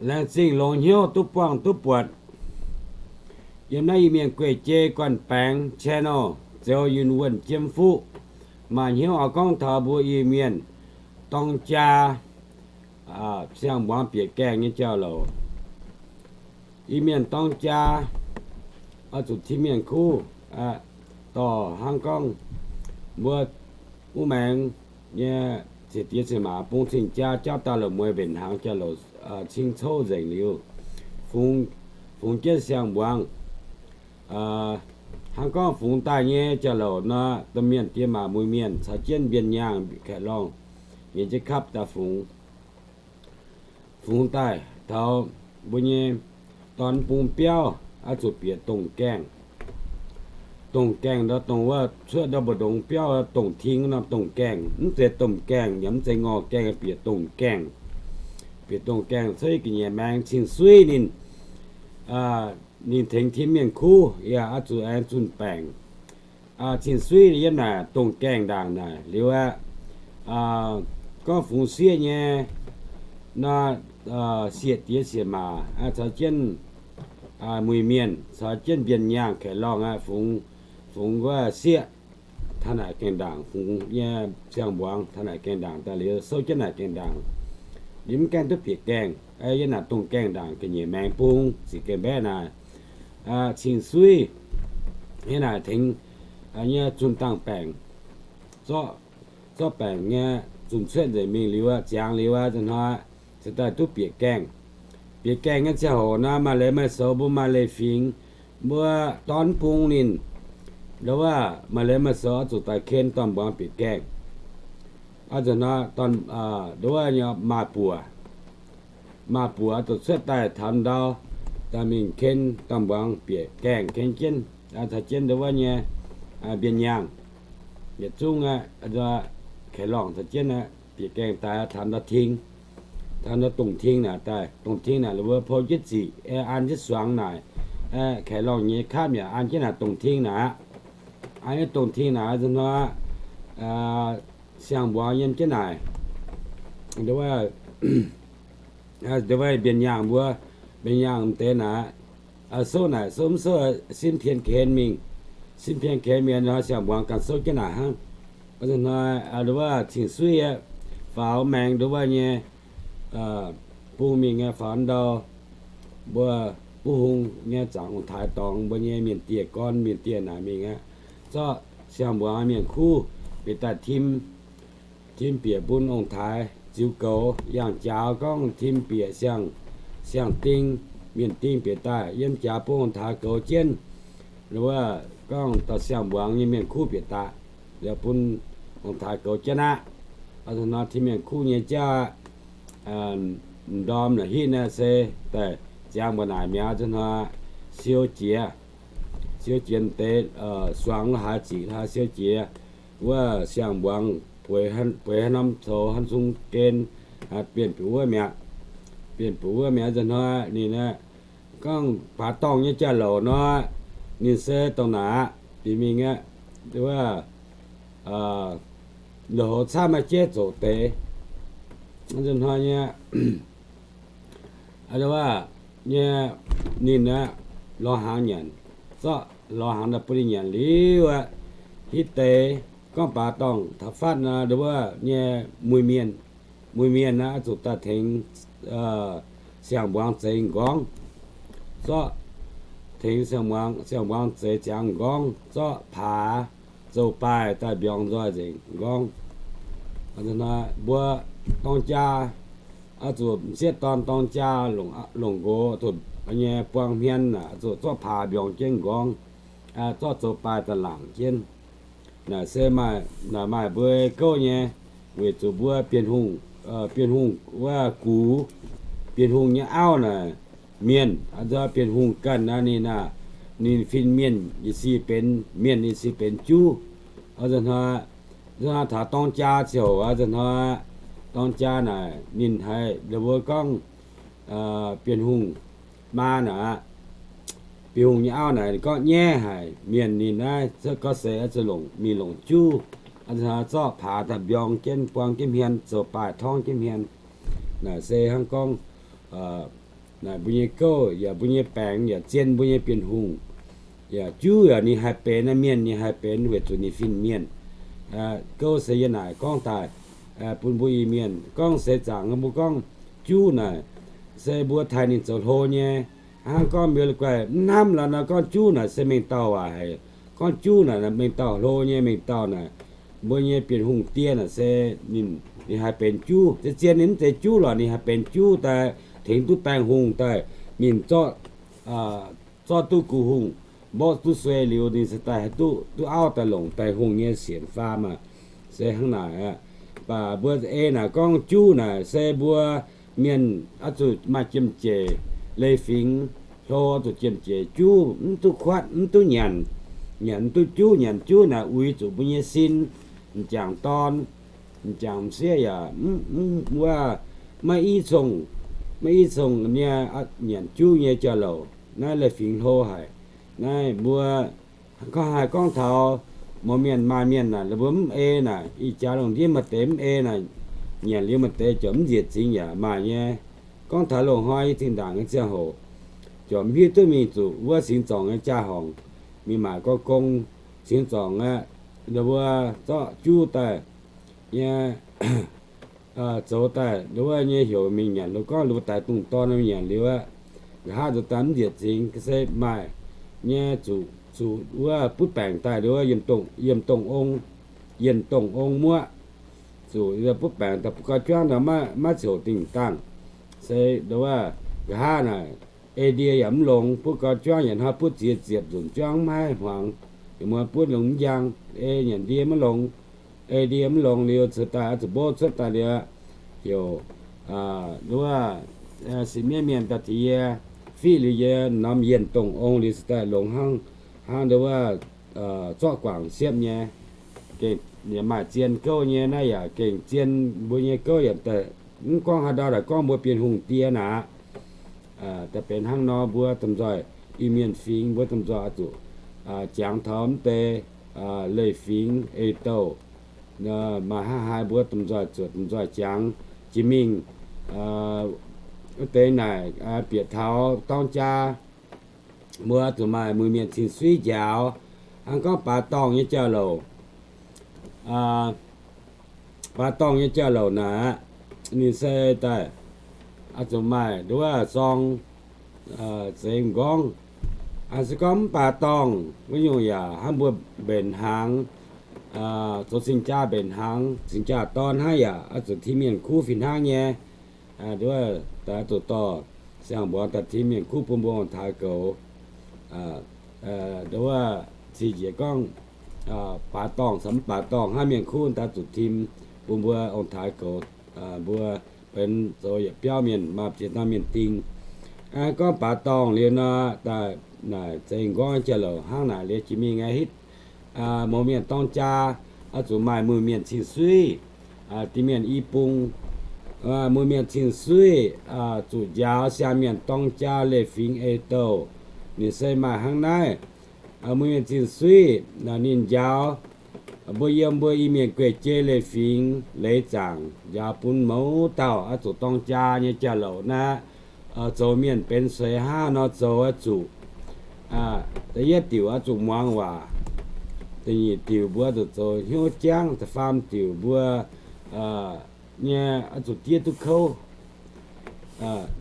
Laengz zingh longx hnyouv duqv buangh duqv buatc yiem naaiv Iu-Mienh gueic jei guanh baengx channel, Zeux Yunh Wuonh Jiem Fuqv. Maaih hnyouv oix gorngv taux mbuo Iu-Mienh dorng jaa, siang-mbuangz bieqc gaengh nyei jauv-louc. Iu-Mienh dorng jaa oix zuqc tim mienh kuv dorh hnangv gorngv mbuo wuov maengx nyei ciex diex ciex maac bung cing-jaa jauv daaih la'mueiz mbenc hnaangx jauv-louc cing-couv nzengc liuz, fungx jienv siang-mbuangz. Hnangv gorngv fungx daaih nyei jauv-louc nor, domh mienh diex maac muiz-mienh caux jienv mbien-yaangh kaeqv-lorngh nyei jiex kapv daaih fungx. Fungx daaih taux mbuo nyei dorn bung biauv oix zuqc bieqc dongh gaengh. Dongh gaengh ndau dongh wuov cuotv ndau mbu'ndongx biauv dongh ting norm dongh gaengh, mv zeiz domh gaengh yaac mv zeiz ngorh gaengh, bieqc dongh gaengh. Bieqc dongh gaengh cuotv ga'nyiec maengx cing-suiv ninh, ninh tengx tim mienh kuv yaac oix zuqc aengx zunh baengc. Cing-suiv yiem naaic dongh gaengh ndaangc naaic liuz aqv, gorngv fungx sieqv nyei nor, sieqv diex sieqv maac caux jienv muiz-mienh caux jienv mbien-yaangh kaeqv-lorngh aqv, fungx, fungx wuov sieqv taux naaic gaengh ndaangc, fungx nyei siang-mbuangz taux naaic gaengh ndaangc daaih liuz souv jienv naaic gaengh ndaangc. Ninh mv gaengh duqv bieqc gaengh, yiem naaic dongh gaengh ndaangc ga'nyiec maengx bung ziqc gaengh mbaeqv naaic, cing-suiv yiem naaic tengx nyei zunh dangh baengc, zorqv baengc nyei zunh cuotv nzengc mingh liuz aqv, ziangx liuz aqv, nzunc hnoi se daaih duqv bieqc gaengh. Bieqc gaengh nyei ziangh hoc nor, maaih leiz maaih soux mbuo maaih leiz fingx, mbuo dorn bung ninh, ndo wuov maaih leiz maaih soux oix zuqc daaih ken dorn mbuangz bieqc gaengh. Nzunc hnoi ndo wuov maaih buoc, maaih buoc oix zuqc cuotv daaih taux ndau, daaih mingh ken dorn mbuangz bieqc gaengh, ken jienv, caux jienv ndo wuov nyei mbien-yaangh yietc zungv aqv, kaeqv-lorngh caux jienv aqv, bieqc gaengh daaih taux ndau ting, taux ndau dongh ting naaic daaih. Dongh ting naaic la'mbuo pou jienv ziqc, an jienv suangx naaic, kaeqv-lorngh nyei kapv yaac an jienv naaic dongh ting naaic aqv. An jienv dongh ting naaic nzunc hnoi siang-mbuangz yiem jienv naaic, ndo wuov mbien-yaangh mbuo, mbien-yaangh m'deix naaic, souv naaic souv mv souv, simv pien ken mingh, simv pien ken mingh nor, siang-mbuangz ganh souv jienv naaic hnangv. Nzunc hnoi ndo wuov cing-suiv faaux maengx ndo wuov nyei bung mingh nyei faaux ndau mbuo buv hung nyei zaangc ong-taaix dorngx, mbuo nyei mienh dieh gorn, mienh dieh naaic mingh aqv, zorqv siang-mbuangz mienh kuv bieqc daaih tim, tim bieqc bun ong-taaix ziux goux, yangh jaax gorngv tim bieqc siang, siang-ding, mienh ding bieqc daaih yiem jaax bun ong-taaix goux jienv. Wuov gorngv dauh siang-mbuangz nyei mienh kuv bieqc daaih, yaac bun ong-taaix goux jienv aqv. Nzunc hnoi tim mienh kuv nyei jauv aqv, m'ndorm naaic hitv naaic se daaih ziangx mbuo naaic mi'aqv. Nzunc hnoi siou jiex, siou jiex m'deix suangx la'haaix ziqc la'haaix siou jiex, wuov siang-mbuangz bueix haaix norm coux haaix zungv gen, bienh buoz wuov mi'aqv. Bienh buoz wuov mi'aqv nzunc hnoi ninh aqv, gorngv baax dorngh nyei jauv-louc nor, ninh se dongh naaic aqv, bieqc mingh aqv, wuov loz-hoz camv maaih jeiv zoqc deix. Nzunc hnoi nyei, wuov nyei, ninh aqv, lorz hnaangx nyanc, zorqv lorz hnaangx daaih bun ninh nyanc liuz aqv, hitv deix gorngv baax dorngh taux fatv nor, ndo wuov nyei muiz-mienh, muiz-mienh aqv, zuqc daaih tengx siang-mbuangz zeix m'nqorngv, zorqv tengx siang-mbuangz zeix ziangx m'nqorngv, zorqv paax zoux baaih daaih mbiorngz nzoih nzengc m'nqorngv. Mbuo dorng jaa, zuqc m'sieqv dorn dorng jaa longc nqox, zuqc nyei buang hmien aac, zuqc zorqv paax mbiorngz jienv m'nqorngv, zorqv zoux baaih daaih laangc jienv. Naaic se maaih, naaic maaih mbuo gouv nyei, weic zuqc mbuo Bienh Hungh, Bienh Hungh wuov gux, Bienh Hungh nyei auv naaic, mienh, Bienh Hungh ganh naaic ninh aac, ninh fin-mienh yaac sic benx mienh, ninh sic benx juv. Nzunc hnoi, nzunc hnoi taux dorng jaa ziouc, nzunc hnoi dorng jaa naaic ninh haiz mbuo gorngv Bienh Hungh maa naaic, Bienh Hungh nyei auv naaic gorngv nyaiv haic mienh ninh naaiv, gorngv se oix zuqc longc mingh longc juv, zorqv paax daaih mbiorngz jienv buang jienv hmien, zoux baaih torngv jienv hmien. Naaic se hnangv gorngv Naaic mbuo nyei gouv yaac mbuo nyei baengc yaac zien mbuo nyei Bienh Hungh. Yaac juv yaac ninh haih benx, mienh ninh haih benx weic zuqc ninh fin-mienh. Gouv se yie naaic gorngv daaih bun mbuo Iu-Mienh. Gorngv seix zaangc mbuo gorngv juv naaic se mbuo taaih ninh zoux hlo nyei. Hnangv gorngv mbuo guaih mv hnamv lorqc nor, gorngv juv naaic se mengh dauh waac haic. Gorngv juv naaic mengh dauh hlo nyei, mengh dauh naaic mbuo nyei Bienh Hungh die naaic se ninh, ninh haih benx juv. Zien-zien ninh mv zeiz juv lorqc, ninh haih benx juv daaih tengx duqv Baengh Hungh daaih, ninh zorqv, zorqv duqv Gu Hungh, mborqv duqv suei liuz, ninh se daaih haih duqv, duqv auv daaih longc Baengh Hungh nyei sienx faam aqv. Se hnangv naaic aqv. Mv baac mbuo ei naaic gorngv juv naaic se mbuo mienh oix zuqc maaih jiem-jeic, leiz-fingx hlo oix zuqc jiem-jeic. Juv mv duqv kuatv, mv duqv nyanc. Nyanc mv duqv juv. Nyanc juv naaic uix zuqc mbuo nyei sin m'jangc dorn, m'jangc m'sieqv yaac wuov, maiv i cong, maiv i cong nyei nyanc juv nyei jauv-louc. Naaiv leiz-fingx hlo haic. Naaiv mbuo gorngv haih gorngv taux mouz mienh maaih mienh naaic, mbuo mv ei naaic, ih jaax lungh ndiev maaih deix mv ei naaic, nyanc liuz maaih deix ziouc mv nzieqc zingx yaac maaih nyei. Gorngv taux loz-hnoi zinh ndaangc nyei ziangh hoc, ziouc mv hiuv duqv mingh zuqc wuov singx zorngc nyei jaa-horngc mingh maaic gorngv gong. Singx zorngc aqv, mbuo zorqv juv daaih nyei, zoux daaih wuov nyei heuc mingh nyanc. Loz gorngv mbuo daix dungz dorn mingh nyanc liuz aqv, nqa'haav zoux daaih mv nzieqc zingx se maaih nyei zuqc, zuqc wuov butv baengc daaih wuov yiem dongh ong, yiem dongh ong muoqv, zuqc butv baengc daaih butv gau juangv maiv ziouc dingh dangh. Se wuov nqa'haav naaic ei ndie yaac mv longx, butv gau juangv yaac hnoi butv ziex ziepc nzunc juangv maiv hmuangx, yaac muoz butv longx mv njang, ei nyanc ndie maiv longx. Ei ndie mv longx liuz, cuotv daaih oix zuqc mbouv cuotv daaih liuz, heuc wuov sipv mienv mienh daaih tengx yie fiqv liuz, yie norm yienh dongh ong liuz se daaih longx hnangv, hnangv wuov zorqv guangc siepv nyei. Gengh maaih zien gouv nyei naaiv yaac gengh zien mbuo nyei gouv yaac mv gorngv haaix ndau daaih gorngv mbuo Bienh Hungh die naaic. Daaih benx hnangv nor, mbuo domh nzoih Iu-Mienh fingx mbuo domh nzoih oix zuqc jangx taux mv deix leiz-fingx ei-douh. Maaih hnangv haaix mbuo domh nzoih zuotc domh nzoih jangx jiex mingh. Wuov deix naaic bieqc taux dorng jaa, mbuo zuqc maaih muic-mienh cing-suiv njaaux. Hnangv gorngv baaix dorngh nyei jauv-louc, baaix dorngh nyei jauv-louc naaic, ninh se daaih oix zuqc maaih nduov zorng zeix m'nqorngv. Se gorngv mv baaix dorngh wuov nyungc yaac hnangv mbuo mbenc hnaangx, zoux cing-jaa mbenc hnaangx, cing-jaa dorn hnangv yaac oix zuqc tim mienh kuv fih hnangv nyei. Nduov daaih oix zuqc dorh siang-mbuangz daaih tim mienh kuv bun mbuo ong-taaix goux. Nduov cing-jiex gorngv baaix dorngh caux mv baaix dorngh hnangv, mienh kuv daaih zuqc tim bun mbuo ong-taaix goux. Mbuo benx zoux yietc biauv mienh maaih ziex dauh mienh ding. Gorngv baaix dorngh liuz nor, daaih naaic zeix m'nqorngv jauv-louc hnangv naaic liuz jiex mingh aqv. Hitv mouz mienh dorng jaa oix zuqc maaih muic-mienh cing-suiv, dinh mienh i bung. Muic-mienh cing-suiv zuqc njaaux siang-mienh dorng jaa leiz-fingx ei-douh. Ninh se maaih hnangv naaiv. Muic-mienh cing-suiv ninh njaaux mbuo yiem mbuo Iu-Mienh guei-jei leiz-fingx leiz zaangc, njaaux bun mouz dauh oix zuqc dorng jaa nyei jauv-louc naaiv, zoux mienh benx seix hnangv nor zoux oix zuqc, da'yietv diuc oix zuqc muangx waac, da'nyeic diuc mbuo zuqc zoux hnyouv jangv, da'faam diuc mbuo nyei oix zuqc diev duqv kouv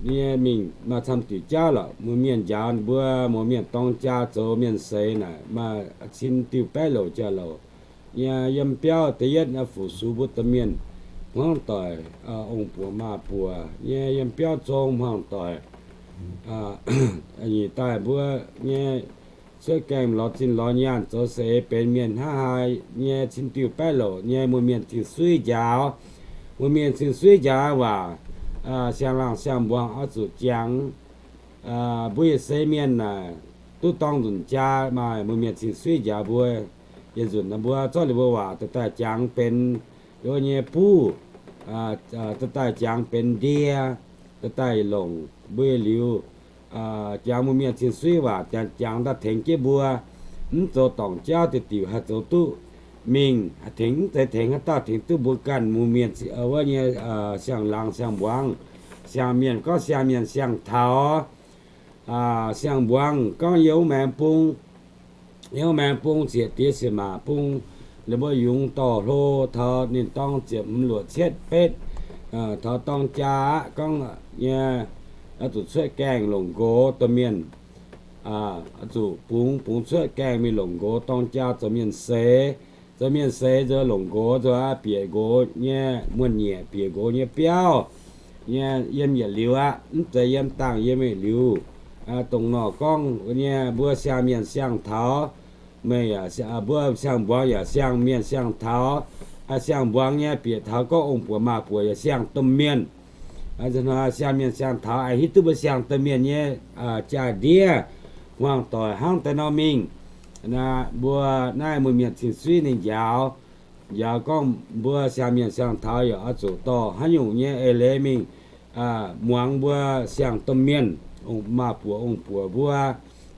nyei mingh. Maaih camv diuc jauv lorqc, muic-mienh njaaux mbuo mouz mienh dorng jaa zoux mienh seix naaic maaih cin diuh baeqv louc jauv-louc nyei. Yiem biauv da'yietv naaiv fu-sux mbuo domh mienh hmuangv doic, ong-buoc maaz-buoc nyei yiem biauv zong hmuangv doic. Nyic daaih mbuo nyei cuotv gaengh lorz zinh lorz nyaanh zoux seix benx mienh hnangv haaix nyei cin diuh baeqv louc nyei muic-mienh cing-suiv njaaux. Muic-mienh cing-suiv njaaux waac, siang-laangh siang-mbuangz oix zuqc jangx. Mbuo yietc seix mienh naaic duqv dorng nzunc jaa maaih muic-mienh cing-suiv njaaux mbuo. Yietc nzunc mbuo zorqv liuz mbuo waac daaih jangx benx wuov nyei buv, daaih jangx benx ndie, daaih longc mbuo liuz jangx muic-mienh cing-suiv waac jangx daaih tengx jienv mbuo, mv zoux dorngc jauv diuc diuc haih zoux duqv mingh, tengx mv zeiz tengx haaix dauh, tengx duqv mbuo ganh muic-mienh wuov nyei siang-laangh siang-mbuangz. siang-mienh gorngv siang-mienh siang-taux, siang-mbuangz gorngv yiem wuov maengx bung, yiem wuov maengx bung zieqc diex zieqc maac bung, ninh mbuo yungz dorh hlo taux ninh dorng ziepc hmz luoqc cietv betv, taux dorng jaa aqv gorngv nyei, oix zuqc cuotv gaengh longc nqox domh mienh, oix zuqc bungx, bungx cuotv gaengh mingh longc nqox dorng jaa zoux mienh seix. Zoux mienh seix nzunc longc nqox nzunc bieqc nqox nyei muonh-nyieqc, bieqc nqox nyei biauv nyei yiem yietc liuz aqv, mv zeiz yiem dangh yiem yietc liuz. Dongh nor gorngv nyei mbuo siang-mienh siang-taux, meih, mbuo siang-mbuangz yaac siang-mienh siang-taux, siang-mbuangz nyei bieqc taux gorngv ong-buoc maaz-buoc yaac siang domh mienh. Siang-mienh siang-taux aengx hiuv duqv mbuo siang domh mienh nyei jaa-ndiev, hmuangx-doic hnangv deix nor mingh. Mbuo naaiv muoz-mienh cing-suiv ninh njaaux, njaaux gorngv mbuo siang-mienh siang-taux yaac oix zuqc dorh haaix nyungc nyei eix leiz mingh muangx mbuo siang domh mienh, maaz-buoc ong-buoc mbuo,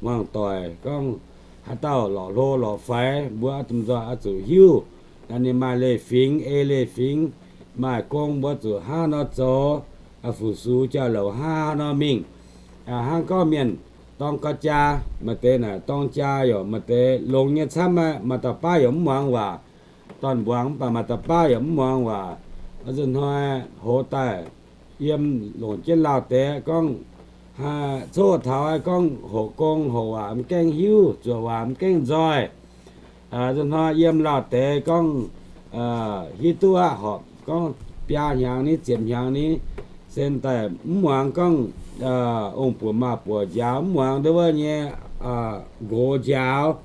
hmuangx-doic gorngv haaix dauh lorqc hlo lorqc faix, mbuo oix zuqc nzoih oix zuqc hiuv. Ninh maaih leiz-fingx, ei leiz-fingx, maaih gong mbuo zuqc hnangv nor zoux, fu-sux jauv-louc hnangv nor mingh. Hnangv gorngv mienh dorng ga'jaa, maaih deix naaic dorng jaa yaac maaih deix longx nyei camv aqv, maaih dauh baav yaac mv muangx waac. Dorn-mbuangz mv baac maaih dauh baav yaac mv muangx waac. Nzunc hnoi hoz daaih yiem longc jienv lauh deix gorngv, coqv taux gorngv hoqc gong hoqc waac mv gaengh hiuv, zuoqc waac mv gaengh nzoih. Nzunc hnoi yiem lauh deix gorngv hiuv duqv aqv, horpc gorngv biaa hnyangx ni, ziepc hnyangx ni, sen daaih mv muangx gorngv ong-buoc maaz-buoc njaaux mv muangx ndau wuov nyei nqox njaaux.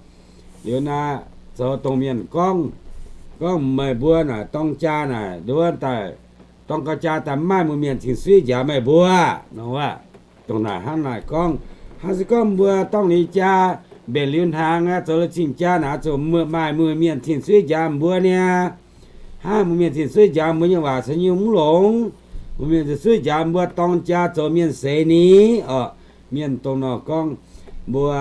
Liuz naaic zoux dongh mienh gorngv, gorngv meih mbuo naaic dorng jaa naaic ndau wuov daaih, dorng ga'jaa daaih mv maaih mbuo mienh cing-suiv njaaux meih mbuo nor. Dongh naaic hnangv naaic gorngv, hnangv se gorngv mbuo dorng ninh jaa mbenc liuz hnaangx aqv, zoux liuz cing jaa naaic zuqc maaih mbuo mienh cing-suiv njaaux mbuo niaa. Hnangv mbuo mienh cing-suiv njaaux mbuo nyei waac caux nyungc mv longx. Mbuo mienh cing-suiv njaaux mbuo dorng jaa zoux mienh seix ni. Orqc, mienh dongh nor gorngv mbuo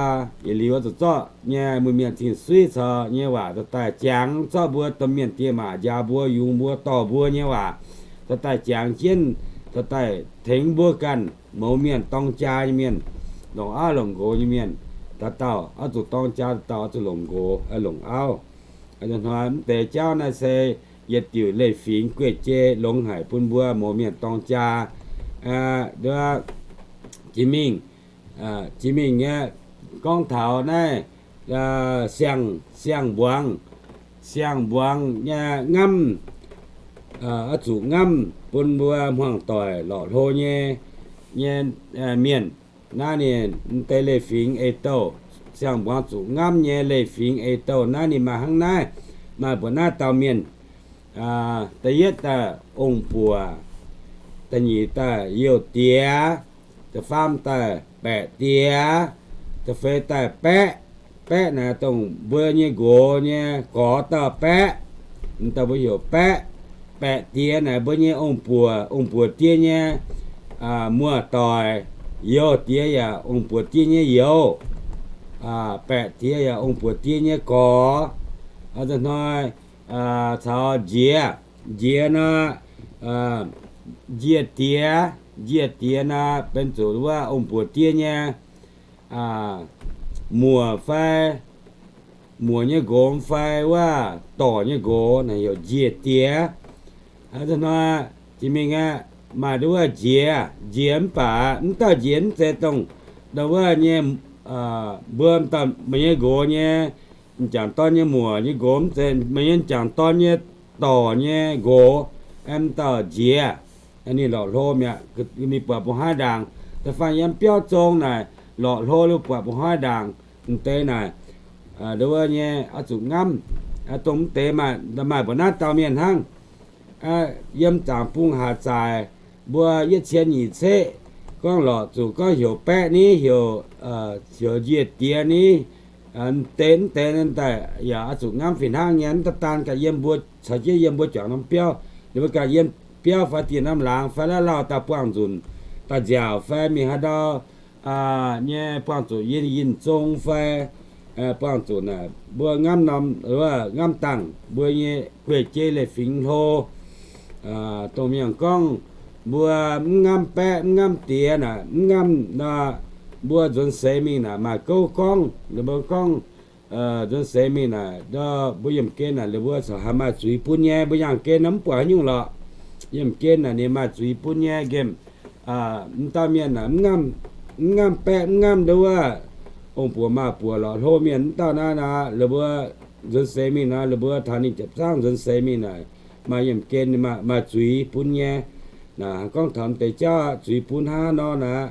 yietc liuz zuqc zorqv nyei mbuo mienh cing-suiv caux nyei waac dorh daaih jangx, zorqv mbuo domh mienh diex maac njaaux mbuo, yungz mbuo, dorh mbuo nyei waac dorh daaih jangx jienv, dorh daaih tengx mbuo ganh mouz mienh dorng jaa nyei mienh, longc auv longc nqox nyei mienh. Dauh dauh oix zuqc dorng jaa, dauh dauh oix zuqc longc nqox, longc auv. Hnoi mv deix jauv naaiv se yietc diuc leiz-fingx gueiv jei longx haic bun mbuo mouz mienh dorng jaa. Jiex mingh, jiex mingh nyei gorngv taux naaiv siang-mbuangz, siang-mbuangz nyei ngamv, oix zuqc ngamv bun mbuo hmuangx-doic lorqc hlo nyei, nyei mienh. Naaiv ninh deix leiz-fingx ei-douh, siang-mbuangz zuqc ngamv nyei leiz-fingx ei-douh naaiv ninh maaih hnangv naaiv, maaih mbuoqc naaiv dauh mienh. Da'yietv daaih ong-buoc, da'nyeic daaih youh diex, da'faam daaih baeqc diex, da'feix daaih baeqv. Baeqv naaic dongh mbuo nyei nqox nyei gorx dauh baeqv, m'daaih mbuo heuc baeqv. Baeqc diex naaic mbuo nyei ong-buoc, ong-buoc diex nyei muoz-doic. Youh diex yaac ong-buoc diex nyei youz. Baeqc diex yaac ong-buoc diex nyei gorx. Hnoi caux njiec, njiec nor, njiec diex, njiec diex nor benx zuqc wuov ong-buoc diex nyei muoc fai muoc nyei nqox fai wuov dorc nyei nqox naaic heuc njiec diex. Hnoi jiex mingh aeqv, maaih nduov wuov njiec, njiec mv baac mv dauh njiec mv zeiz dongh, dongh wuov nyei, mbuo dauh meih nyei nqox nyei, m'jangc dorn nyei muoc nyei nqox mv zeiz, meih nyei m'jangc dorn nyei dorc nyei nqox, m'dauh njiec. Ninh lorqc hlo mi'aqv, mingh buatc mba'hnoi ndaangc. Da'faanh yiem biauv zong naaic lorqc hlo liuz buatc mba'hnoi ndaangc. M'deix naaic, nduov wuov nyei oix zuqc ngamv. Dongh m'deix maaih, maaih mbuoqc naaiv dauh mienh hnangv. Yiem zaangc bung haac zaaic, mbuo yietv cien nyic ceqv, gorngv lorqc zuqc gorngv heuc baeqv ni, heuc, heuc njiec diex ni. M'deix, m'deix daaih yaac oix zuqc ngamv fih hnangv nyei. Mv daan ganh yiem mbuo caux jienv yiem mbuo juangc norm biauv, ninh mbuo ganh yiem biauv fai dieh norm laangz fai la'lauh daaih buangh nzunc, daaih nziaauc fai mingh haaix ndau nyei buangh zuqc yinh, yinh zong fai buangh zuqc naaic mbuo ngamv norm, ngamv dangh mbuo nyei guei-jei leiz-fingx hlo. Dongh mienh gorngv, mbuo mv ngamv baeqv mv ngamv diex naaic, mv ngamv nor, mbuo nzuonx seix mingh naaic maaih gouv gorngv, ninh mbuo gorngv nzuonx seix mingh naaic, mbuo yiemh gen naaic ninh mbuo corc haih maaih zuiz bun nyei. Mbuo yangh gen nor mv buatc haaix nyungc lorqc. Yiemh gen naaic ninh maaih zuiz bun nyei. Nqemh, mv dauh mienh naaic mv ngamv baeqv mv ngamv nduov, ong-buoc maaz-buoc lorqc hlo mienh mv dauh naaiv naaic, ninh mbuo nzuonx seix mingh nor, ninh mbuo taux ninh jiepc zaangv nzuonx seix mingh naaic, maaih yiemh gen maaih zuiz bun nyei. Naaic gorngv taux deix jauv zuiz bun hnangv nor naaic,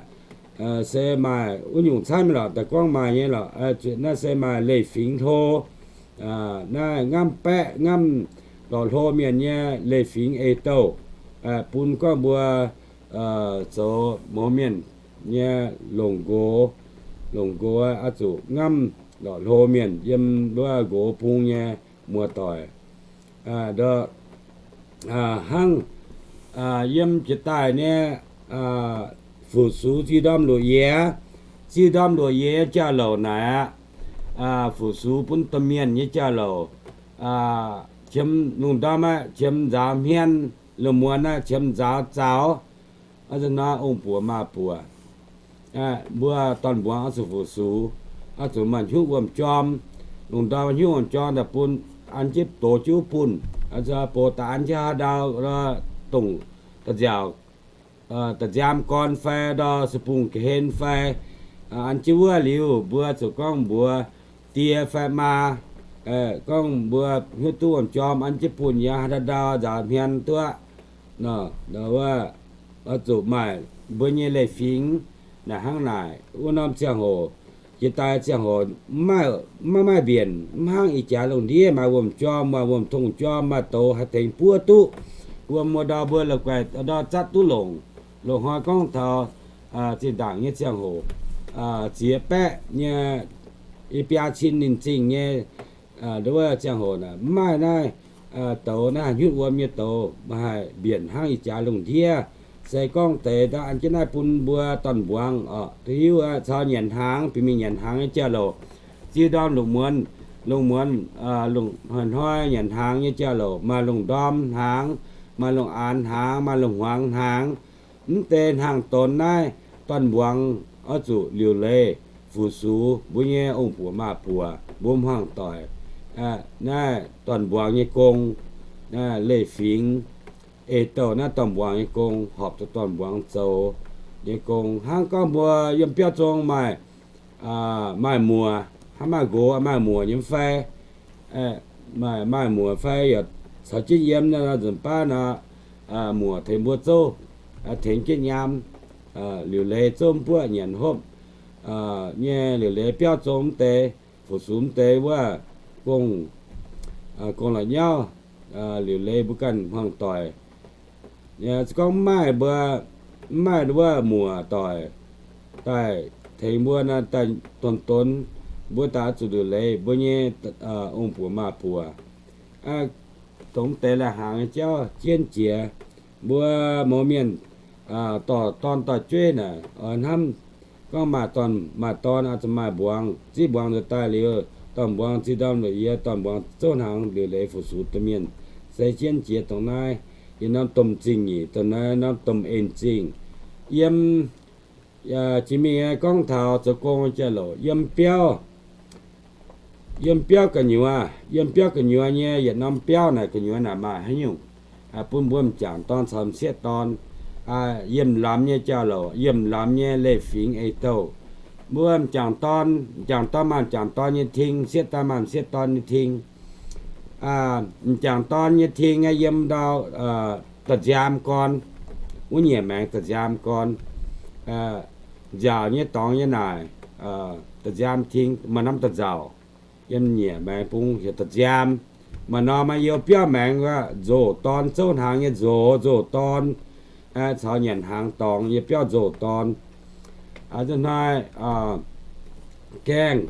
se maaih wuov nyungc camv nyei lorqc, daaih gorngv maaih nyei lorqc. Naaiv se maaih leiz-fingx hlo, naaiv ngamv baeqv ngamv lorqc hlo mienh nyei leiz-fingx eix-douh, bun gorngv mbuo zoux mouz mienh nyei longc nqox, longc nqox oix zuqc ngamv lorqc hlo mienh yiem wuov nqox bung nyei muoz-doic. Hnangv yiem jiex daaih nyei fu-sux ziex ndorm luoqc yiez, ziex ndorm luoqc yiez nyei jauv-louc naaic aqv, fu-sux bun domh mienh nyei jauv-louc, qiemx lungh ndorm aqv, qiemx nzaaux hmien, lungh muonz aqv, qiemx nzaaux zaux. Hnangv naaiv ong-buoc maaz-buoc, mbuo dorn-mbuangz oix zuqc fu-sux, oix zuqc maaih hnyouv wuom-jorm. Lungh ndorm hnyouv wuom-jorm daaih bun an jienv doz jienv wuov bunh, boz daaih an jienv haaix ndau, dongh da'nziaauc, da'nziaam gorn fai ndor se bungh ga'hlen fai, an jienv wuov liuz mbuo zuqc gorngv mbuox die fai maa, gorngv mbuo hnyouv duqv wuom-jorm an jienv bunh yaac haaix ndau nzaaux hmien duqv. Oix zuqc maaih mbuo nyei leiz-fingx naaic hnangv naaic. Wuov norm ziangh hoc, jiex daaih ziangh hoc maiv maaih mbienc, mv hnangv ih jaax lungh ndiev maaih wuom-jorm, maaih wuom-tong jorm, maaih douz haih tengx buov duqv. Wuom wuov ndau mbuo la'guaih ndau zatv duqv longc. Loz-hnoi gorngv taux zinh ndaangc nyei ziangh hoc, ziex baeqv nyei, i biaa cin ninh zingh nyei, wuov ziangh hoc naaic mv maaih naaiv douz, naaiv haaix nyungc wuom nyei douz, maiv haih mbienc hnangv ih jaax lungh ndiev. Se gorngv deix daaih an jienv naaiv bun mbuo dorn-mbuangz oc, duqv hiuv caux nyanc hnaangx, bieqc mingh nyanc hnaangx nyei jauv-louc. Ziex ndorm lungh muonz, lungh muonz, hnoi-hnoi nyanc hnaangx nyei jauv-louc, maaih lungh ndorm hnaangx, maaih lungh aanx hnaangx, maaih lungh hmuangx hnaangx. Mv deix hnaangx-donx naaiv, dorn-mbuangz oix zuqc liuc leiz fu-sux mbuo nyei ong-buoc maaz-buoc, mbuo hmuangv-doic, naaiv dorn-mbuangz nyei gong, leiz-fingx, eix-douh naaiv dorn-mbuangz nyei gong, horpc zuqc dorn-mbuangz zoux nyei gong. Hnangv gorngv mbuo yiem biauv zong maaih, maaih muoc, hnangv maaih nqox maaih muoc nyei fai, maaih muoc fai yaac caux jienv yiem nor, nzunc baav nor, muoc tengx mbuo zouv, tengx jienv nyaam, liuc leiz zouv mv buoqv nyanc hopv nyei, liuc leiz biauv zong mv deix, fu-sux mv deix wuov gong, gong la'nyauv, liuc leiz mbuo ganh hmuangv-doic. Se gorngv mv maaih mbuo, mv maaih wuov muoc-doic daaih tengx mbuo nor, daaih donx-donx, mbuo daaih oix zuqc liuc leiz mbuo nyei ong-buoc maaz-buoc. Dongh deix lai-hnaangx nyei jauv jienv jiex, mbuo mouz mienh dorh dorn dorh jueiv naaic oix hnamv gorngv maaih dorn maaih dorn oix zuqc maaih mbuangz. Zieqv mbuangz nzuonx daaih liuz, dorn-mbuangz ziex ndorm luoqc yiez, dorn-mbuangz zouv hnaangx liuc leiz fu-sux domh mienh. Se jienv jiex dongh naaiv yietc norm domh zingh nyeic, dongh naaiv norm domh en zingh. Yiem jiex mingh gorngv taux zoux gong jauv-louc yiem biauv, yiem biauv gu'nyuoz, yiem biauv gu'nyuoz nyei yietc norm biauv naaic gu'nyuoz naaic maaih haaix nyungc bun mbuo m'jangc dorn caux m'sieqv dorn, yiemh lamz nyei jauv-louc, yiemh lamz nyei leiz-fingx eix-douh. Mbuo m'jangc dorn, m'jangc dorn maaih m'jangc dorn nyei ting, m'sieqv dorn maaih m'sieqv dorn nyei ting. M'jangc dorn nyei ting yiem ndau da'nziaam gorn, wuov nyiec maengx da'nziaam gorn. Nziaauc nyei dorngx nyei naaic, da'nziaam ting maaih norm da'nzauc, yiem nyiec maengx bung heuc da'nziaam. Maaih norm maaih you biauv maengx wuov nzoh dorn, zouv hnaangx nyei nzoh, nzoh dorn, caux nyanc hnaangx dorngx nyei biauv nzoh dorn. Hnoi gaengh,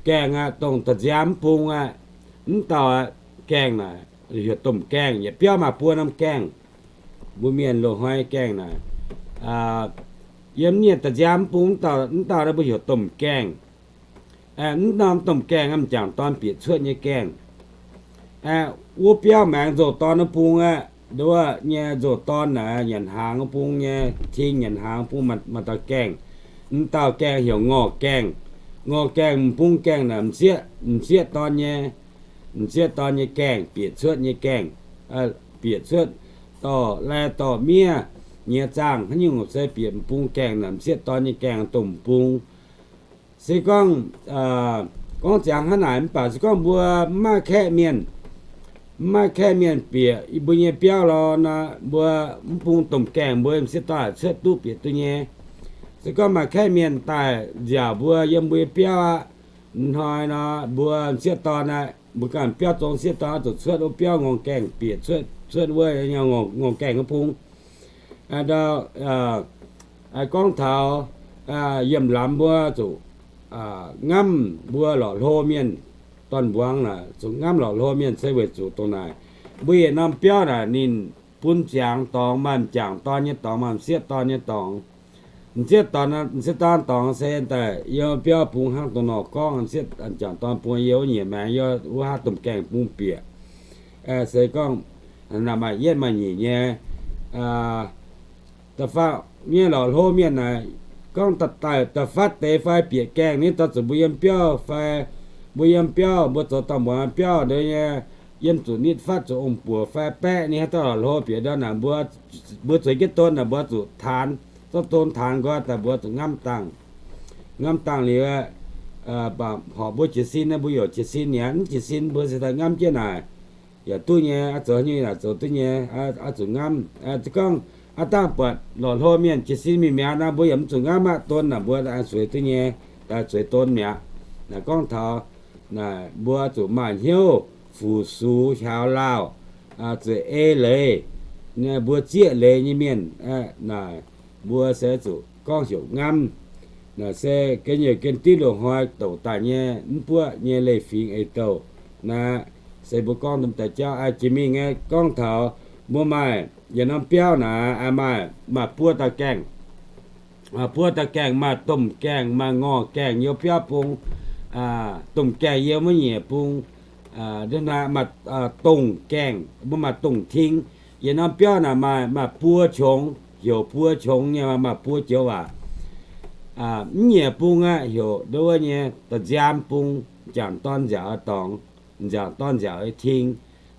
gaengh aqv, dongh da'nziaam mv bung aqv, mv dauh gaengh naaic heuc domh gaengh. Yietc biauv maaih buo norm gaengh. Mbuo mienh loz-hnoi gaengh naaic, yiem nyei da'nziaam mv bung mv dauh, mv dauh naaiv mbuo heuc domh gaengh. Mv norm domh gaengh m'jangc dorn bieqc cuotv nyei gaengh. Wuov biauv maengx nzoh dorn wuov bung aqv, nduov nyei nzoh dorn naaic, nyanc hnaangx bung nyei, ting nyanc hnaangx bung maaih dauh gaengh. M'dauh gaengh heuc ngorh gaengh. Ngorh gaengh m'bung gaengh naaic m'sieqv, m'sieqv dorn nyei, m'sieqv dorn nyei gaengh, bieqc cuotv nyei gaengh, bieqc cuotv dorh lai dorh miev nyei zaangh haaix nyungc se bieqc m'bung gaengh naaic, m'sieqv dorn nyei gaengh domh m'bung. Se gorngv, gorngv ziangx hnangv naaic mv baac se gorngv mbuo mv maaih kaeqv mienh, mv maaih kaeqv mienh bieqc mbuo nyei biauv lorqc nor, mbuo mv bung domh gaengh mbuo m'sieqv dorn cuotv duqv bieqc duqv nyei. Se gorngv maaih kaeqv mienh daaih nziaauc mbuo yiem mbuo nyei biauv aqv, hnoi nor mbuo m'sieqv dorn aqv, mbuo ganh biauv zong m'sieqv dorn oix zuqc cuotv wuov biauv ngorh gaengh bieqc cuotv, cuotv wuov ngorh gaengh wuov bung. Ndau, gorngv taux yiem lamz mbuo zuqc ngamv mbuo lorqc hlo mienh, dorn-mbuangz naaic zuqc ngamv lorqc hlo mienh se weic zuqc dongh naaic, mbuo yietc norm biauv naaic ninh bun ziangx dorngx, maaih m'jangc dorn nyei dorngx, maaih m'sieqv dorn nyei dorngx. M'sieqv dorn, m'sieqv dorn dorngx se daaih yiem biauv bung hnangv dongh nor gorngv, m'sieqv m'jangc dorn bung yiem wuov nyiec maengx, yiem wuov haav domh gaengh bung bieqc. Se gorngv naaic maaih yietv maaih nyic nyei. Da'faanh nyei lorqc hlo mienh naaic, gorngv daaih da'faanh deix fai bieqc gaengh ninh daaih zuqc mbuo yiem biauv fai mbuo yiem biauv, mbuo zoux dorn-mbuangz biauv nduov nyei, yiem zuqc nitv fatv zuqc ong-buoc fai baeqv ninh haaix dauh lorqc hlo bieqc ndau naaic, mbuo zueiz jienv don naaic mbuo zuqc taanx, zorqv don taanx nqoi daaih mbuo zuqc ngamv dangh. Ngamv dangh liuz, horpc mbuo jiez sin naaiv, mbuo youc jiez sin mi'aqv. Mv jiez sin mbuo se daaih ngamv jienv naaic, yaac duqv nyei, oix zoux haaix nyungc yaac zoux duqv nyei, oix zuqc ngamv. Se gorngv aav dangh buatc lorqc hlo mienh jiez sin mingh mi'aqv nor, mbuo yaac mv zuqc ngamv aqv. Don naaic mbuo zueiz duqv nyei, zueiz don mi'aqv. Naaic gorngv taux naaic mbuo zuqc maaih hnyouv fu-sux hiaaux lauh, zuqc ei leiz, mbuo zieqv leiz nyei mienh naaic, mbuo se zuqc gorngv heuc ngamv. Naaic se ga'nyiec gen div loz-hnoi douc daaih nyei mv buoqv nyei leiz-fingx eix-douh. Naaiv se mbuo gorngv daaih jauv jiex mingh nyei gorngv taux mbuo maaih yietc norm biauv naaic maaih, maaih buo dauh gaengh. Buo dauh gaengh, maaih domh gaengh, maaih ngorh gaengh yiem biauv bung. Domh gaengh yiem wuov nyiec bung. Maaih dongh gaengh, mbuo maaih dongh ting. Yietc norm biauv naaic maaih, maaih buo qongx, heuc buo qongx nyei, maaih buo joux waac. Mv nyiec bung aqv, heuc nduov wuov nyei da'nziaam bung, m'jangc dorn nziaauc dorngx, m'jangc dorn nziaauc ting.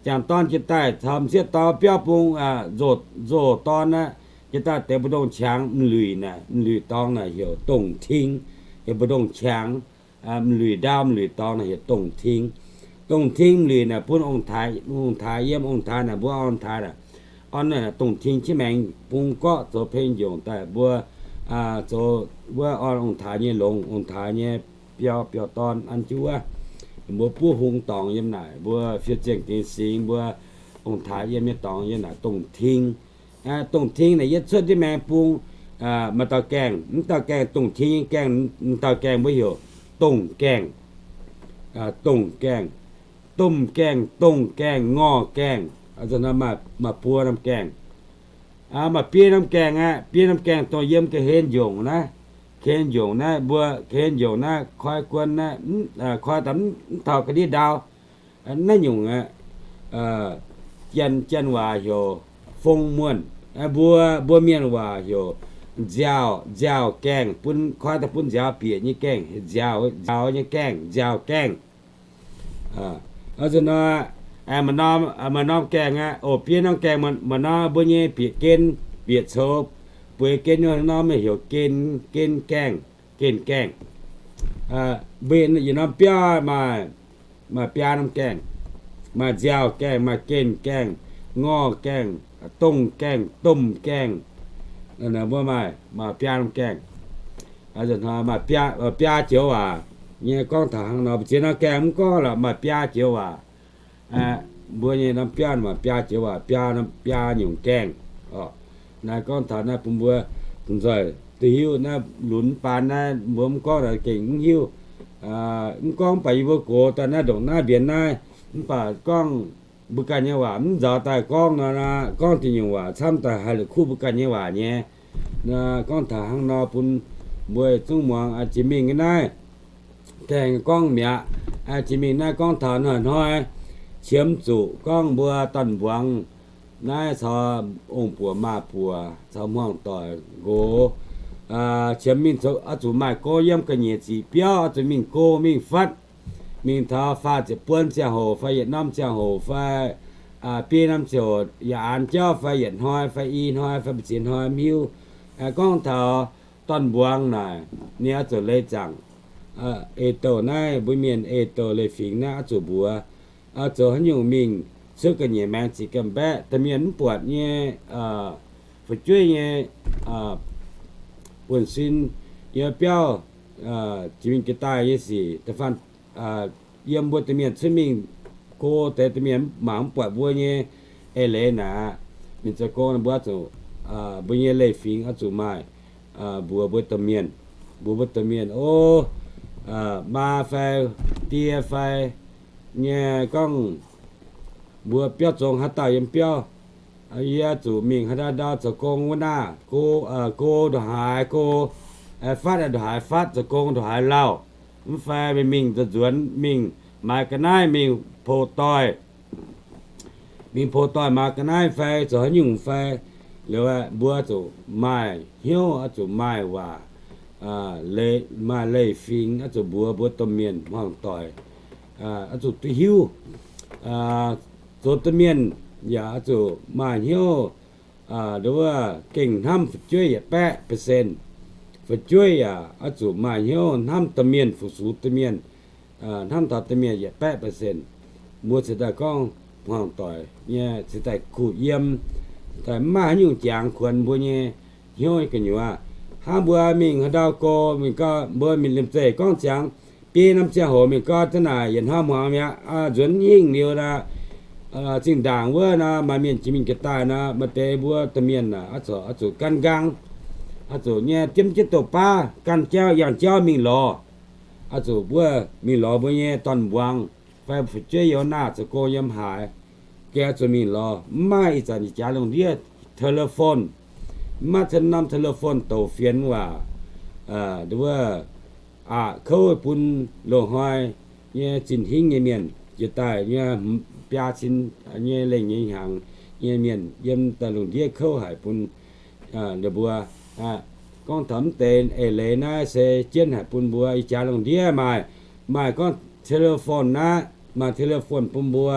M'jangc dorn jiex daaih caux m'sieqv dorn biauv bung, nzoh dorn aqv, jiex daaih deix mbu'ndongx qangx m'luic naaic, m'luic dorngx naaic heuc dongh ting, heuc mbu'ndongx qangx. M'luic ndau, m'luic dorngx naaic heuc dongh ting. Dongh ting m'luic naaic bun ong-taaix, ong-taaix yiem, ong-taaix naaic mbuo ong-taaix naaic, orn dongh ting jienv maengx bung gorqv zoux peng njongc daaih mbuo zoux wuov orn ong-taaix nyei longx, ong-taaix nyei biauv, biauv dorn an jienv wuov. Mbuo buov hung dorngx yiem naaic, mbuo fiev ziangh gengx singx, mbuo ong-taaix yiem nyei dorngx yiem naaic dongh ting. Dongh ting naaic yietv cuotv jienv maengx bung, maaih dauh gaengh, mv dauh gaengh dongh ting nyei gaengh, mv dauh gaengh mbuo heuc dongh gaengh. Dongh gaengh, domh gaengh, dongh gaengh, ngorh gaengh, maaih buo norm gaengh. Maaih biei norm gaengh aqv. Biei norm gaengh dongh yiem ga'hlen njongc naaiv, ga'hlen njongc naaiv, mbuo ga'hlen njongc naaiv koi guon naaiv, koi daaih mv taux ga'ndiev ndau. Naaiv nyungc aqv, janx, janx waac heuc fong muonh. Mbuo, mbuo mienh waac heuc nziaauc, nziaauc gaengh, bun koi daaih bun nziaaux bieqc nyei gaengh, nziaauc, nziaaux nyei gaengh, nziaauc gaengh. Nzunc nor, maaih norm gaengh aqv, oc, biei norm gaengh, maaih norm mbuo nyei bieqc gen, bieqc coux, bueix gen nyei norm heuc gen, gen gaengh, gen gaengh. Mbuo yietc norm biauv maaih, maaih biaa norm gaengh, maaih nziaauc gaengh, maaih gen gaengh, ngorh gaengh, dongh gaengh, domh gaengh. Mbuo maaih, maaih biaa norm gaengh. Maaih biaa joux waac nyei gorngv taux hnangv nor, ziex norm gaengh mv gorngv lorqc, maaih biaa joux waac. Mbuo nyei norm biauv maaih biaa joux waac, biaa, biaa nyungc gaengh. Naaiv gorngv taux naaiv bun mbuo nzoih duqv hiuv. Naaiv lunx baan naaiv mbuo mv gorngv naaiv gengh mv hiuv. Mv gorngv mv baac yie mbuo gox daaih naaiv ndongc naaiv mbienx naaiv, mv baac gorngv mbuo ganh nyei waac mv nzaaux daaih gorngv nor, gorngv deix nyungc waac camv daaih haih la'kuqv mbuo ganh nyei waac nyei. Gorngv taux hnangv nor bun mbuo zungv muangx. Jiex mingh naaiv gaengh gorngv mi'aqv. Jiex mingh naaiv gorngv taux hnoi-hnoi qiemx zuqc gorngv mbuo dorn-mbuangz naaiv caux ong-buoc maa-buoc caux hmuangx-doic nqox, qiemx mingh oix zuqc maaih go yiem ga'nyiec ziqc biauv, oix zuqc mingh go mingh fatv, mingh taux faah ziepc buon ziangh hoc fai yietc norm ziangh hoc fai biei norm ziangh hoc, yaac aanx jauv fai yietc hnoi fai i hnoi fai mbu'ziex hnoi mv hiuv. Gorngv taux dorn-mbuangz naaic, ninh oix zuqc leiz zaangc ei-douh naaiv, mbuo mienh ei-douh leiz-fingx naaiv oix zuqc mbuox, oix zuqc haaix nyungc mingh cuotv ga'nyiec maengx ziqc gamh-baeqv, domh mienh mv buatc nyei, fu'jueiv nyei buonv-sin, yiem biauv, jiex mingh jiex daaih nyei sic, da'faanh yiem mbuo domh mienh cuotv mingh go deix, domh mienh mangc mv buatc mbuo nyei eix leiz naaic, mingh zoux gong mbuo oix zuqc, mbuo nyei leiz-fingx oix zuqc maaih, mbuox mbuo domh mienh, mbuox mbuo domh mienh, o, maa fai die fai nyei gorngv mbuo biauv zong haaix dauh yiem biauv, yie zuqc mingh haaix ndau ndau zoux gong wuov naaiv, go, go ndongc haaix go, fatv ndongc haaix fatv, zoux gong ndongc haaix lauh, mv fai mingh nzuonx nzuonx mingh maaiz ga'naaiv, mingh pox doic, mingh pox doic maaiz ga'naaiv fai zoux haaix nyungc fai, liuz mbuo zuqc maaih hnyouv, oix zuqc maaih waac, maaih leiz-fingx, oix zuqc mbuox mbuo domh mienh hmuangx-doic, oix zuqc duqv hiuv. Zoux domh mienh yaac oix zuqc maaih hnyouv, nduov, gengh hnamv fu'jueiv yietc baeqv percent. Fu'jueiv yaac oix zuqc maaih hnyouv hnamv domh mienh, fu-sux domh mienh, hnamv taux domh mienh yietc baeqv percent. Mbuo cingx daaih gorngv hmuangx-doic nyei cingx daaih kuh yiem, daaih mv maaih haaix nyungc jangx kuonx mbuo nyei hnyouv nyei gu'nyuoz. Hnangv mbuo mingh haaix ndau go, mingh gau, mbuo mingh liemh zeih gorngv ziangx biei norm ziangh hoc mingh gau, zanc naaic yietc hnoi hmuangx mi'aqv, nzuonx hingh liuz naaic, zinh ndaangc wuov naaic maaih mienh jiex mingh jiex daaih naaic, maaih deix mbuo domh mienh naaic, oix zuqc, oix zuqc gan nqaang, oix zuqc nyei diemv jienv douz-baav, gan jauv, yangh jauv mingh lorz, oix zuqc mbuo mingh lorz mbuo nyei dorn-mbuangz fai fu'jueiv youh naah zoux gong yiem haaix, gengh oix zuqc mingh lorz. Mv maaih ih zanc jaax lungh ndiev telephone, mv maaih norm telephone douc fienx waac, nduov, aqc kouv bun loz-hnoi nyei zinh hingv nyei mienh, jiex daaih nyei biaa cin nyei lengh nyei hnyangx nyei mienh yiem daaih lungh ndiev kouv haic bun ninh mbuo. Gorngv taux mv deix eix leiz naaiv se jienv haic bun mbuo ih jaax lungh ndiev maaih, maaih gorngv telephone naaiv, maaih telephone bun mbuo,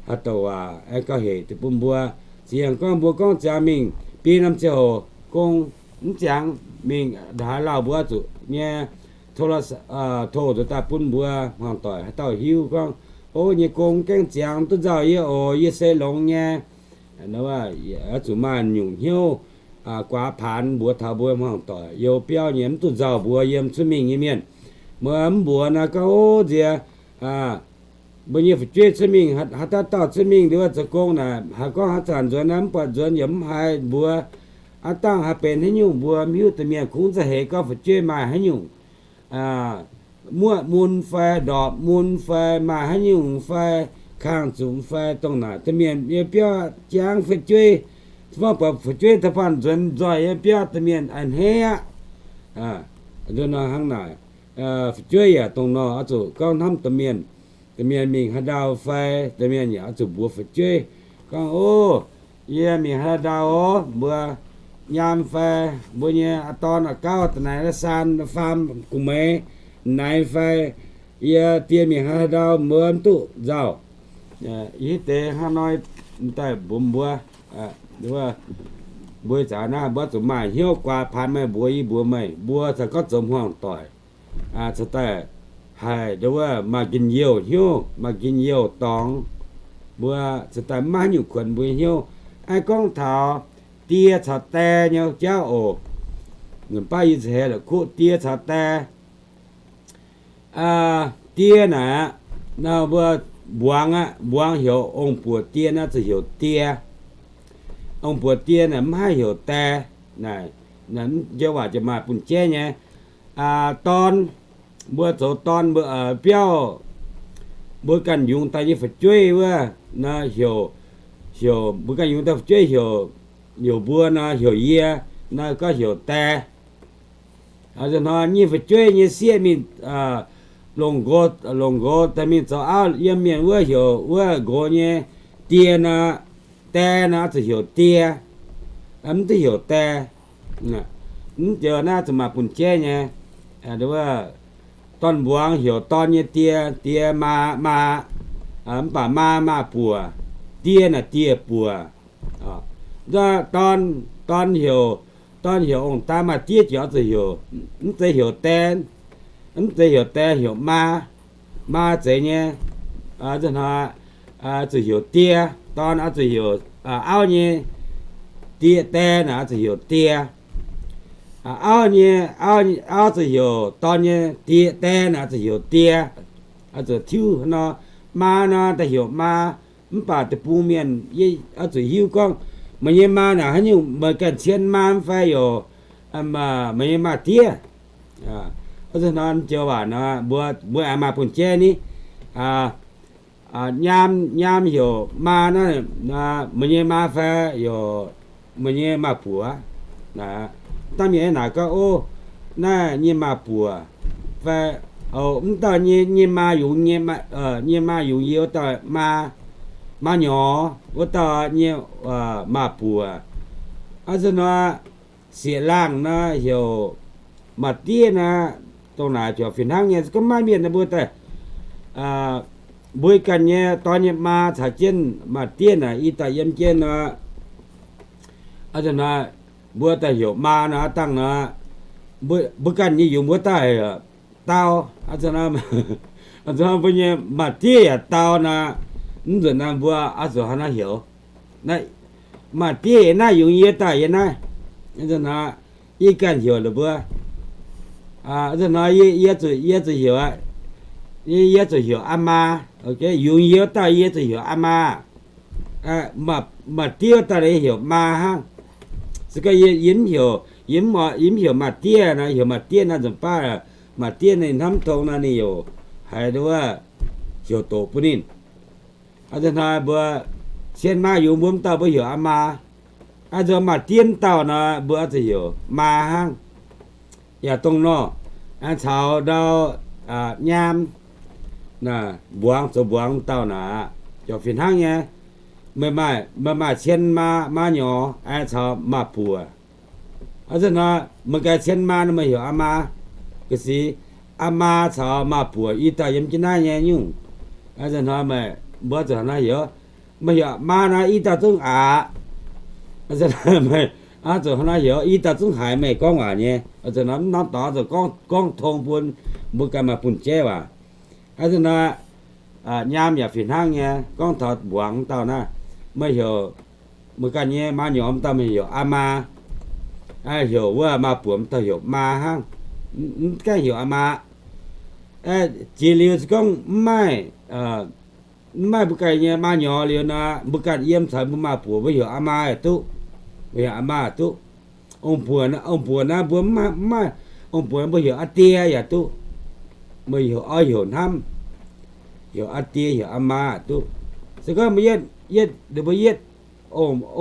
haaix douc waac aengx gauh hec bun mbuo. Ziangh gorngv mbuo gorngv ziangx mingh biei norm ziangh hoc gong, mv ziangx mingh ndongc haaix lauh mbuo zuqc nyei tov nzuonx daaih bun mbuo hmuangx-doic haaix dauh hiuv gorngv, o, nyei gong gaengh ziangx duqv nzauh yie oc, yie se longx nyei. Oix zuqc maaih nyungc hnyouv guaax paanx mbuox taux mbuo hmuangx-doic youh biauv nyei mv duqv nzauh mbuox yiem cuotv mingh nyei mienh. Meih mv mbuox naaic gorngv, o, nziex mbuo nyei fu'jueiv cuotv mingh, haaix dauh dauh cuotv mingh liuz zoux gong naaic, haaix gorngv haaix zanc nzuonx naaic mv buatc nzuonx yaac mv haiz mbuox. Aav dangh haih benx haaix nyungc mbuo mv hiuv, domh mienh kungx za'heix gorngv fu'jueiv maaih haaix nyungc muoqv mun fai ndorpc mun fai maaih haaix nyungc fai kangh zunc fai dongh naaic domh mienh nyei biauv jangx fu'jueiv, buatc fu'jueiv da'faanh nzuonx nzoih nyei biauv domh mienh a'hneiv aqv. Nduov nor hnangv naaic, fu'jueiv yaac dongh nor oix zuqc gorngv hnamv domh mienh. Domh mienh mingh haaix ndau fai domh mienh yaac oix zuqc mbuox fu'jueiv gorngv, o, yie mingh haaix ndau oc, mbuo nyaam fai mbuo nyei aa dorn aa gauv da'naaiv saan faam gu'meix naaiv fai yie die mingh haaix ndau mbuo mv duqv nzauh. Yie hiuv deix hnangv nor daaih mbuox mbuo, mbuo zaqc naaiv mbuo zuqc maaih hnyouv guaax paanx meih mbuox yie mbuox meih, mbuo caux gorngv zoux hmuangx-doic cingx daaih haih nduov maaih njien-youh hnyouv, maaih njien-youh dorngx. Mbuo cingx daaih maiv nyungc kuonx mbuo nyei hnyouv. Aengx gorngv taux die caux die nyei jauv oc. Nzunc baav yie za'heix la'kuqv die caux die. Die naaic aqv, mbuo mbuangz aqv, mbuangz heuc ong-buoc die naaiv zuqc heuc die. Ong-buoc die naaic mv haih heuc die. Naaic, njoux waac jiex maaih bun jeiv nyei. Dorn, mbuo zoux dorn mbuo biauv, mbuo ganh yungz daaih nyei fu'jueiv wuov, heuc, heuc mbuo ganh yungz daaih fu'jueiv heuc, heuc mbuo nor heuc yie, naaiv gorngv heuc die. Hnoi nyei fu'jueiv nyei sieqv mingh longc nqox, longc nqox daaih mingh zoux auv yiem mienh wuov heuc wuov nqox nyei die nor, Die nor oix zuqc heuc die, mv duqv heuc die. Mv joux naaiv zuqc maaih bun jeiv nyei. Dorn-mbuangz heuc dorn nyei die, die maa, maa, mv baac maa, maa buoc, die naaic dieh buoc. Dorn, dorn heuc, dorn heuc ong-daa maaih diev jiex oix zuqc heuc, mv zeiz heuc die, mv zeiz heuc die, heuc maa, maa zeiz nyei. Zuqc heuc die, dorn oix zuqc heuc, auv nyei die, die naaic oix zuqc heuc die. Auv nyei, auv, auv zuqc heuc dorn nyei die, die naaic oix zuqc heuc die, oix zuqc tiuv nor. Maa nor daaih heuc maa, mv baac deic-bung mienh oix zuqc hiuv gorngv meih nyei maa naaic haaix nyungc, meih ganh cien maa mv fai yaac meih nyei maa diev. Nor joux waac nor mbuo, mbuo aengx maaih bun jeiv ni. Nyaam, nyaam heuc maa naaiv, meih nyei maa fai yaac meih nyei maa buoc. Dangh mienh naaic gorngv, ov, naaiv nyei maa buoc fai, mv dauh nyei, nyei maa yungz, nyei maa yungz yie wuov dauh maa, maa nyorx wuov dauh nyei maa buoc. Aa, nzunc nor, sieqv-laangh nor heuc maa-diev nor, dongh naaic biaux fih hnangv nyei. Se gorngv maiv mienh mbuo daaih, mbuo ganh nyei dorn nyei maa caux jienv maa-diev naaic i dauh yiem jienv nor, mbuo daaih heuc maa nor, aa dangh nor, mbuo ganh nyei yungz mbuo daaih heuc dau. Mbuo nyei maa-diev yaac dau nor, mv nzunc naaiv mbuo oix zuqc hnangv naaiv heuc, maa-diev yiem naaiv, yungz yie daaih yiem naaiv. Nzunc nor, yie ganh heuc la'buo. Nzunc nor, yie zuqc, yie zuqc heuc, yie zuqc heuc aa maa. Yungz yie wuov dauh yie zuqc heuc aa maa. Maa-diev wuov dauh yie heuc maa hnangv. Se gorngv yie, yie mv heuc, yie mv heuc maa-diev nor, heuc maa-diev nor nzunc baav, maa-diev ninh hnamv tong nor ninh yaac haiz wuov heuc doqc bun ninh. Aa, nzunc hnoi mbuo cien maa yungz mbuo mv dauh mbuo heuc aa maa. Aa, nzunc maa-diev mv dauh nor mbuo oix zuqc heuc maa hnangv. Yaac dongh nor, caux ndau nyaam, mbuangz zoux mbuangz dauh naaic, ziouc fih hnangv nyei. Meih maaih, meih maaih cien maa, maa nyorx, caux maa buoc. Aa, nzunc hnoi meih ganh cien maa nor meih heuc aa maa. Ga'sic, aa maa caux maa buoc i dauh yiem jienv naaiv nyei nyungc. Aa, nzunc hnoi meih, mbuo zuqc hnangv naaiv heuc, meih heuc maa nor i dauh zungv aqc. Meih zuqc hnangv naaiv heuc i dauh zungv haiz meih gorngv waac nyei. Nzunc hnoi mv norm dorngx zuqc gorngv tong bun mbuo ganh maaih bun jeiv waac. Aa, nzunc hnoi nyaam yaac fih hnangv nyei, gorngv taux mbuangz dauh naaiv, meih heuc, meih ganh nyei maa nyorx mv dauh meih heuc aa maa, heuc wuov maa buoc mv dauh heuc maa hnangv, mv gaengh heuc aa maa. Jiex liuz se gorngv mv maaih, mv maaih mbuo ganh nyei maa nyorx liuz nor, mbuo ganh yiem caux mbuo maa buoc mbuo heuc aa maa yaac duqv, mbuo heuc aa maa yaac duqv. Ong-buoc, ong-buoc naaiv mbuo mv maaih, ong-buoc mbuo heuc aa die yaac duqv. Meih heuc oix heuc hnamv, heuc aa die heuc aa maa yaac duqv. Se gorngv mbuo yietv, yietv, mbuo yietv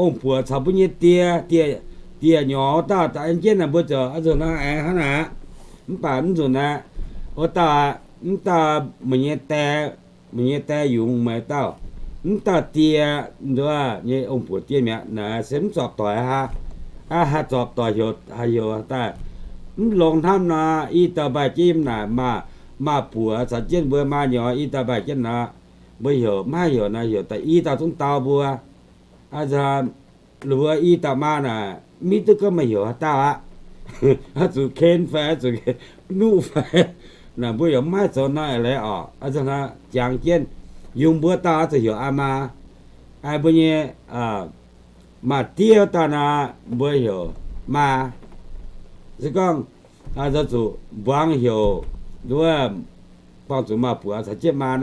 ong-buoc caux mbuo nyei die, die nyorx wuov dauh daaih jienv naaic mbuo ziouc zuqc hnangv aengx hnangv naaic aqv. Mv baac mv nzunc naaiv, wuov dauh, mv dauh meih nyei die, meih nyei die yungz meih dauh, mv dauh die, nduov nyei ong-buoc die mi'aqv naaic se mv zorpc doic aqv. Haih zorpc doic heuc, haih heuc daaih mv longx hnamv nor, i dauh mbaih jienv yiem naaic, maa buoc caux jienv mbuo maa nyorx i dauh mbaih jienv nor, mbuo heuc mv haih heuc nor, heuc daaih i dauh zungv dau mbuo. Mbuo i dauh maa naaic mv hiuv duqv gorngv meih heuc haaix dauh aqv. Oix zuqc ken fai oix zuqc nuqv fai, naaic mbuo yaac mv haih zoux nor leiz orqc. Jangx jienv, yungz mbuo dauh oix zuqc heuc aa maa. Mbuo nyei maa-diev wuov dauh nor, mbuo heuc maa. Se gorngv zuqc mbuangz heuc, nduov, buangh zuqc maa buoc caux jienv maa,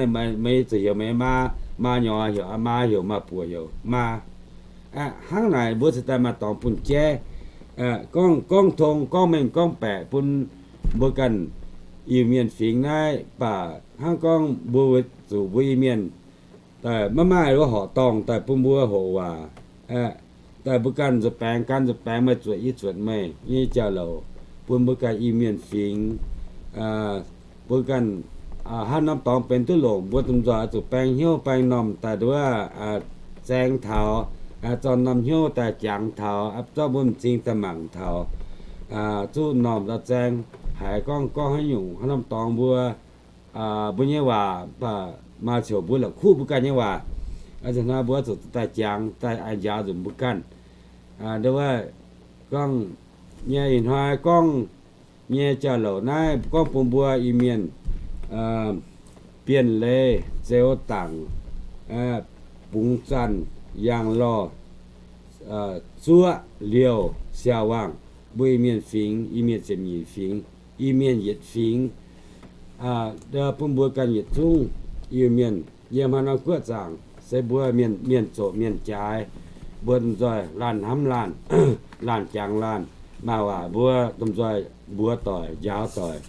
meih zuqc heuc meih maa, maa nyorx heuc aa maa, heuc maa buoc heuc maa. Hnangv naaic mbuo cingx daaih maaih dorngx bun jaiv, gorngv tong gorngv mengh gorngv baeqc bun mbuo ganh Iu-Mienh fingx naaiv. Mv baac hnangv gorngv mbuo zuqc mbuo Iu-Mienh daaih maiv maaih wuov horqc dorngh daaih bun mbuo hoqc waac, daaih mbuo ganh nzuih baengx, ganh nzuih baengx meih zuotc yie zuotc meih nyei jauv-louc, bun mbuo ganh Iu-Mienh fingx, mbuo ganh haaix norm dorngx benx duqv longc, mbuo domh nzoih zuqc baeng hnyouv baeng m'normh daaih nduov, zaeng taux zorqv norm hnyouv daaih jangx taux, zorqv mbuo m'zing daaih mangc taux, zuqv m'normh ndau zaeng, haiz gorngv, gorngv haaix nyungc, haaix norm dorngx mbuo, mbuo nyei waac, maaih ziouc mbuo la'kuqv mbuo ganh nyei waac. Ih hnoi mbuo zuqc daaih jangx, daaih njaaux nzunc mbuo ganh. Nduov wuov, gorngv nyei ih hnoi gorngv nyei jauv-louc naaiv gorngv bun mbuo Iu-Mienh, Bienh Leiz, Zeux Dangc, Bungx Zanh, Yangh Lorh, Zuoqv, Liouh, Siaauc Wangh, mbuo Iu-Mienh fingx, Iu-Mienh ziepc nyeic fingx, Iu-Mienh yietc fingx, bun mbuo ganh yietc zungv Iu-Mienh yiem haaix norm guoqv zaangc se mbuo mienh zoqc mienh jaaix, mbuo domh nzoih laanh hnamv laanh, laanh jangx laanh, maaih waac mbuo domh nzoih mbuox doic njaaux doic.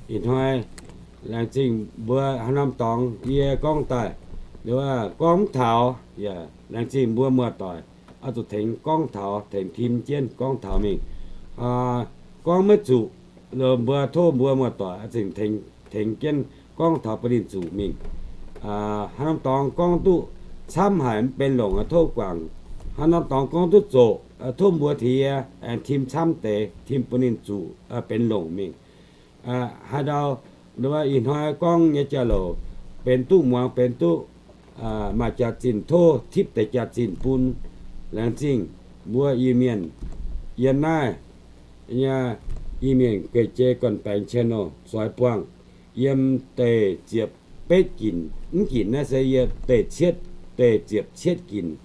Ih hnoi laengz zingh mbuo haaix norm dorngx yie gorngv daaih, gorngv mv taux, yaac laengz zingh mbuo muoz-doic oix zuqc tengx gorngv taux, tengx tim jienv gorngv taux mingh. Gorngv maiv zuqc, mbuo tov mbuo muoz-doic oix zuqc tengx jienv gorngv taux bun ninh zuqc mingh. Haaix norm dorngx gorngv duqv camv haic mv benx longc, tov guangc. Haaix norm dorngx gorngv duqv zoqc, tov mbuo tengx yie aengx tim camv deix, tim bun ninh zuqc benx longc mingh. Haaix ndau ih hnoi gorngv nyei jauv-louc benx duqv muangx, benx duqv maaih jaax-zinh, tov tipv deix jaax-zinh bun. Laengz zingh mbuo Iu-Mienh yiem naaiv nyei Iu-Mienh gueic jei gorn-baengx channel zoix buangh yiem deic ziepc betv ginc, mv ginc naaiv se yie deic cietv, deic ziepc cietv ginc,